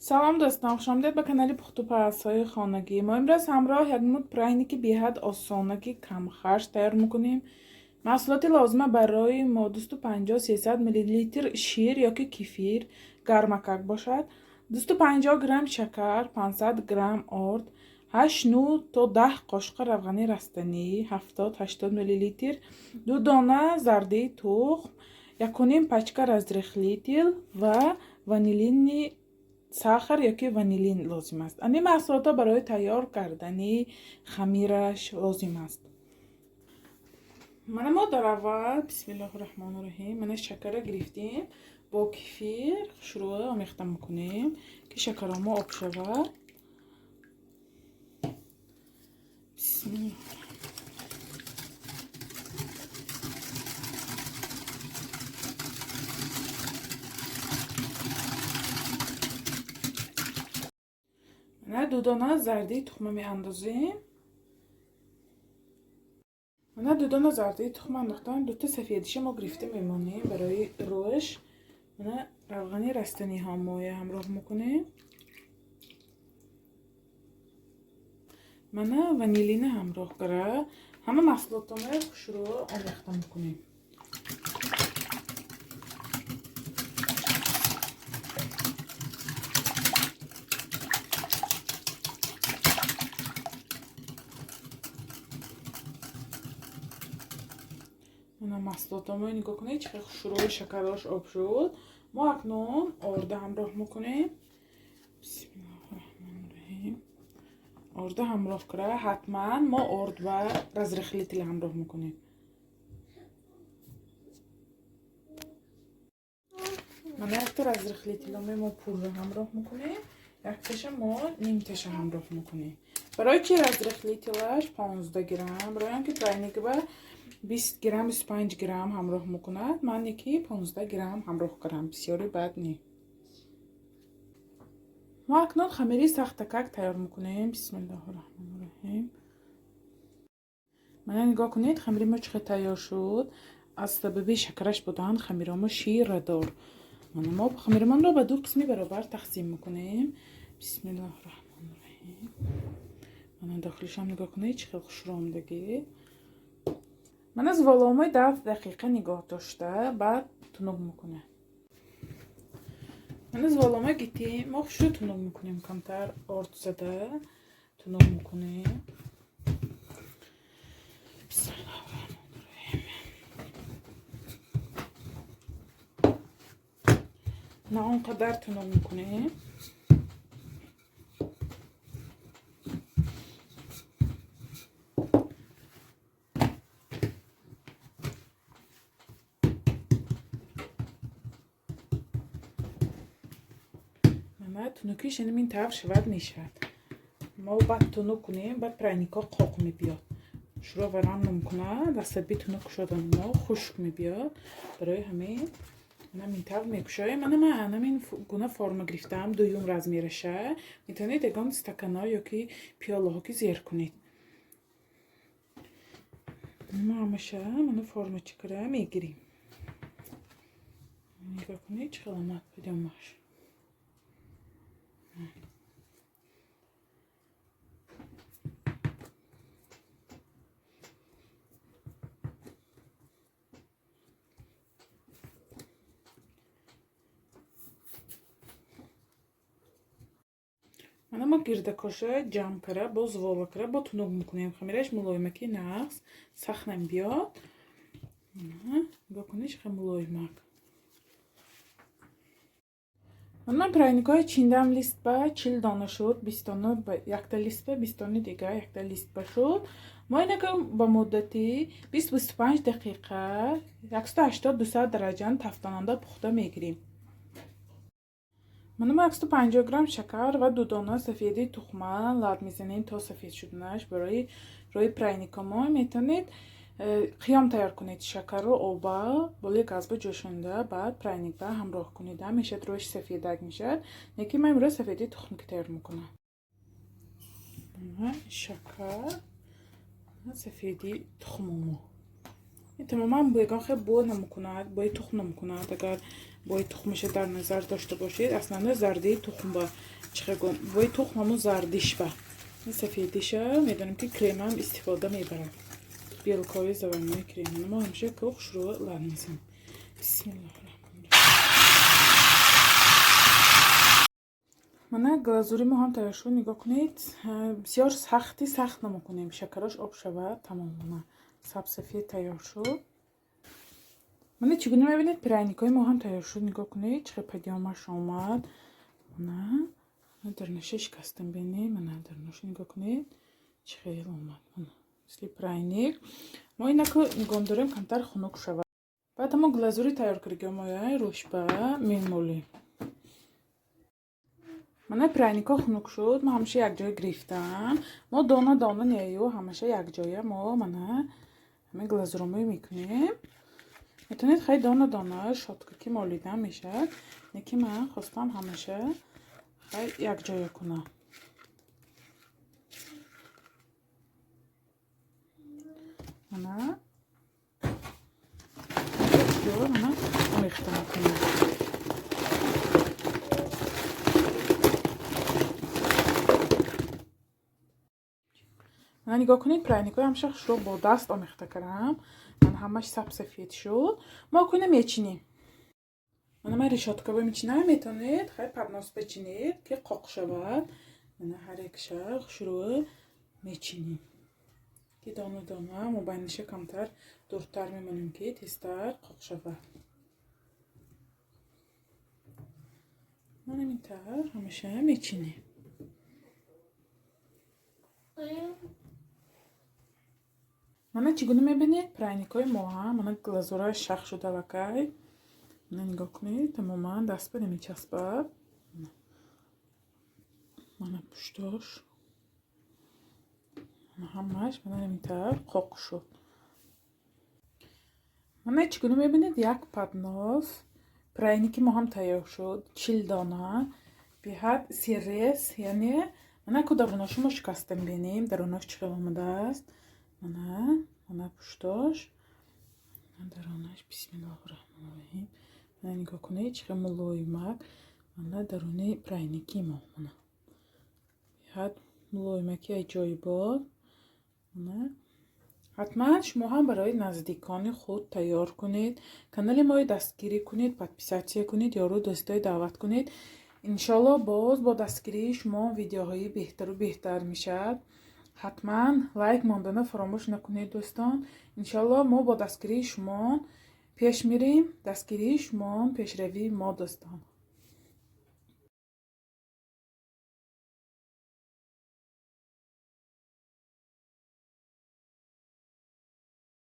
Салом дӯстон, хушомадед ба канали пухтупазҳои хонагӣ. Мо имрӯз ҳамроҳ як намуд пряники беҳад осонаки камхарҷ тайёр мекунем. Маҳсулоти лозима барои мо 250-300 мл шир ёки кефир, гармакак бошад, 250 грамм шакар, 500 грамм орд, 8-9 то 10 қошуқа равғани растанӣ, 70-80 мл, 2 дона зардии тухм, 1,5 пачка разрыхлитель ва ванилини сахар ёки ванилин лозим аст. Ани маҳсулотҳо барои тайёр кардани хамираш лозим аст. Мана мо дар аввал, бисмиллоҳи раҳмони раҳим, мана шакара гирифтем, бо кефир хушрӯ омехта мекунем, ки шакаромо об шавад. Бисмиллоҳ. Мана 2 дона зардии тухма меандозем. Мана 2 дона зардии тухма андохтам, дута сафедиша мо гирифта мемонем барои рӯш. Мана равғани растаниҳо моя ҳамроҳ мекунем. Мана ванилина ҳамроҳ кара ҳама маҳсулотҳоро хушрӯ омехта мекунем. Мана маҳсулотҳоро нигоҳ кунед, чӣ хел хушрӯи шакарош об шуд. Мо акнун орда ҳамроҳ мекунем. Бисмиллоҳи раҳмони раҳим. Орда ҳамроҳ кара ҳатман мо орд ва разрыхлитель ҳамроҳ мекунем. Мана якта разрыхлителоме мо пурра ҳамроҳ мекунем, якташа мо нимташа ҳамроҳ мекунем. Барои чи разрыхлителаш 15 грамм? Барои он ки пряник ба 20 грамм, 25 грамм ҳамроҳ мекунад. Ман яки 15 грамм ҳамроҳ кардам, бисёри бад не. Мо акнун хамири сахтакак тайёр мекунем. Бисмиллоҳи раҳмони раҳим. Мана нигоҳ кунед, хамири мо чӣ хел тайёр шуд. Аз сабаби шакараш будан хамиромо ширадор. Мана мо хамиримонро ба ду қисми баробар тақсим мекунем. Бисмиллоҳи раҳмони раҳим. Мана дохилишам нигоҳ кунед, чӣ хел хушрӯ омадагӣ. Мана зуволомои 10 дақиқа нигоҳ дошта, баъд тунук мекунем. Мана зуволомои гитим, мо хушрӯ тунук мекунем, камтар орд зада тунук мекунем. Бисмиллоҳи раҳмони раҳим. На он қадар тунук мекунем. Тунукиш ин тавр шавад мешавад. Мо баъд тунук кунем, баъд пряникҳо қоқ мебиёд. Шуро варам намкунад, аз сабаби тунук шудани мо хушк мебиёд. Барои ҳамин мана ин тавр мекушоем. Мана ман ҳамин гуна форма гирифтаам, дуюм размераша. Метавонед ягон стаканҳо ёки пиёлаҳо ки зер кунед. Мо ҳамаша мана формача кара мегирем. Нигоҳ кунед, чӣ хел омад падёмаш. Мана мо гирдакоша ҷамъ кара, бо зувола кара, бо тунук мекунем. Хамираш мулоимаки нағз, сахт намебиёд. Нигоҳ кунед, чӣ хел мулоимак. Ман пряникҳои чиндам лист ба 40 дона шуд, 20 дона якта лист ба, 20 дона дига якта лист ба шуд. Мо инака ба муддати 20-25 дақиқа 180-200 дараҷан тафтонанда пухта мегирем. Мана мо 150 грамм шакар ва 2 дона сафеди тухма лат мезанем то сафед шуданаш. Барои рӯи пряникҳо мо метавонед қиём тайёр кунед. Шакарро оба болои газба ҷӯшонда, баъд пряник ба ҳамроҳ кунед. Мешавад рӯяш сафедак мешавад. Лекин ман имрӯз сафеди тухмки тайёр мекунам. Шакар, сафеди тухмомо. Тамоман ягон хел бӯ намекунад, бӯи тухм намекунад. Агар Бои тухмаша дар назар дошта бошед. Аслан зардии тухм ба чихе гум, бои тухм ҳамун зардиш ба. Сафедиша медонем, ки кремам истифода мебарад. Белкои заварной крем. Мо ҳамеша ки хушрӯ лаб мезанем. Бисмиллоҳ. Мана глазури мо ҳам тайёр шуд, нигоҳ кунед. Бисёр сахти сахт намекунем, шакарош об шавад, тамом. Мана сабсафед тайёр шуд. Мана чӣ гуна мебинед, пряникҳои мо ҳам тайёр шуд, нигоҳ кунед, чӣ хел падиёмаш омад. Мана дарнаша шикастам, бинед, мана дарнаша нигоҳ кунед, чӣ хел омад. Мана мисли пряник. Мо инаку нигоҳ дорем, камтар хунук шавад. Баъд ҳамо глазури тайёр кардагиҳомоя рӯшба мемолем. Мана пряникҳо хунук шуд, мо ҳамаша якҷоя гирифтам. Мо дона дона нею, ҳамаша якҷоя мо мана ҳамин глазуромӯй мекунем. Метавонед хеле дона дона щётка ки молидан мешавад, лекин ман хостам ҳамаша хеле якҷоя кунам. Мана мана омехта мекунем. Мана нигоҳ кунед, пряникҳои ҳамаша хушрӯ бо даст омехта кардам. Ман ҳамаш сабсафед шуд. Мо кунем мечинем. Мана ман решётка ба мечинам, метавонед хеле поднос бечинед, ки қоқ шавад. Мана ҳар якша хушрӯ мечинем. Ки дона дона мобайниша камтар дуртар мемонем, ки тезтар қоқ шавад. Мана ин тавр ҳамаша мечинем. Мана чӣ гуна мебинед, пряникҳои мо ҳам мана глазураш шах шуда аллакай. Мана нигоҳ кунед, тамоман даст ба намечаспад. Мана пуштош. Мана ҳамаш мана ҳамин тавр қоқ шуд. Мана чӣ гуна мебинед, як поднос пряники мо ҳам тайёр шуд, 40 дона. Беҳад серрез, яъне мана ку даруношо мо шикастем, бинем, дарунош чӣ хел омадааст. Мана, мана пуштош. Дарунаш, бисмиллоҳи раҳмони раҳим. Мана нигоҳ кунед, чӣ хел мулоимак. Мана даруни пряники мо. Мана. Беҳад мулоимаки аҷоибот. Мана. Ҳатман шумо ҳам барои наздикони худ тайёр кунед. Канали моро дастгирӣ кунед, подписаться кунед, ёру дӯстои даъват кунед. Иншоалло боз бо дастгирии шумо видеоҳои беҳтару беҳтар мешавад. Ҳатман лайк мондана фаромӯш накунед, дӯстон. Иншоалло мо бо дастгирии шумо пеш мирем. Дастгирии шумо пешравии мо, дӯстон.